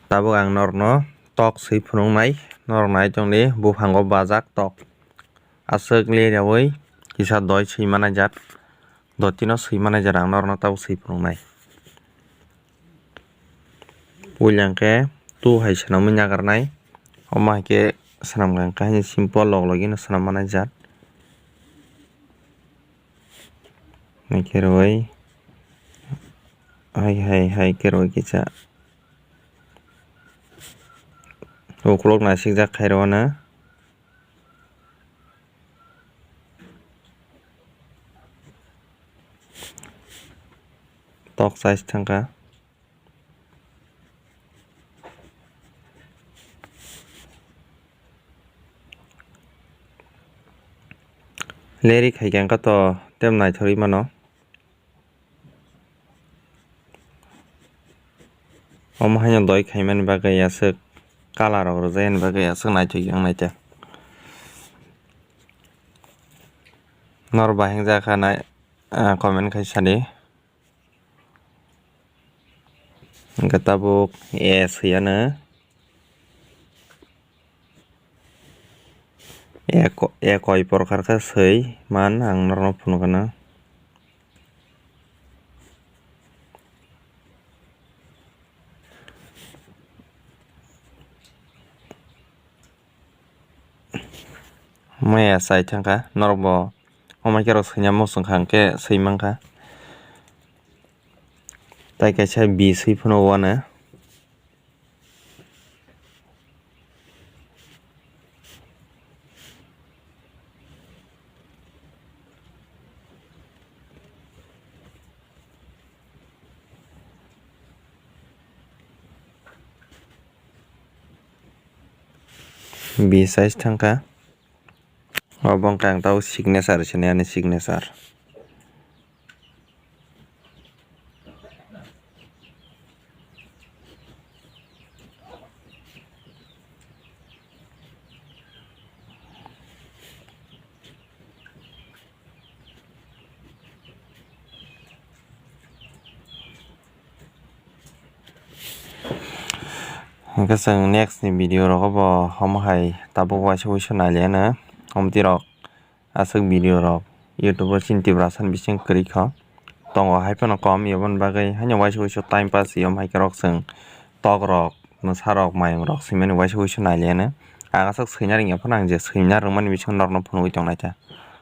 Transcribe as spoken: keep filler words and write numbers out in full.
Tabuk ang norokno tok swi phunuknai, norok nai tongdi buphango bajak tok. Aswk le rwi kisa doi swi manai jat, dotino swi manai jat ang norokno tabuk swi phunuknai. Puila hwnkhe tu hai swnamwi nagarnai, omo hai khe swnamkha hwnkhe haino simple log logino swnam manai jat. Hai khe rwi hai hai hai khe rwi kisa. Ukulok naisik jak khai rw ano. Tok chais thangkha. Leri khai khe wngkha to tei naithorwi mano. Omo haino doi khaimani bagwi aswk colour rok rwjaknani bagwi aswk naithok wng naitya. Norok bahai wngjakha nai, ah, comment khai sadi. Hwnkhe tabuk A S hwiyano. Eko-, ekoi prokhar khe swi man ang norokno phunukgwno. Maya chai thangkha norokbo, omo khe rok swina muchungkha hwnkhe swi mankha. Tai kaisa B swi phano uanw. B size thangkha. Obo wngkha ang tabuk signature se nai ani signature. Hwnkhe chwng next ni video rogo bo omo hai tabuk waisa waisa nai liya no, omtwi rok aswk video rok YouTube o chini Tiprasa ni bising kwrwi kha, tongo hai phano kom, aboni bagwi haino waisa waisa time pass wi, omo hai khe rok chwng tok rok, mwsa rok, mayung rok swimani waisa waisa nai liya no. Ang aswk swina rwngya phano ang je swina rwngmani bisingo norokno phunugwi tong nai kha.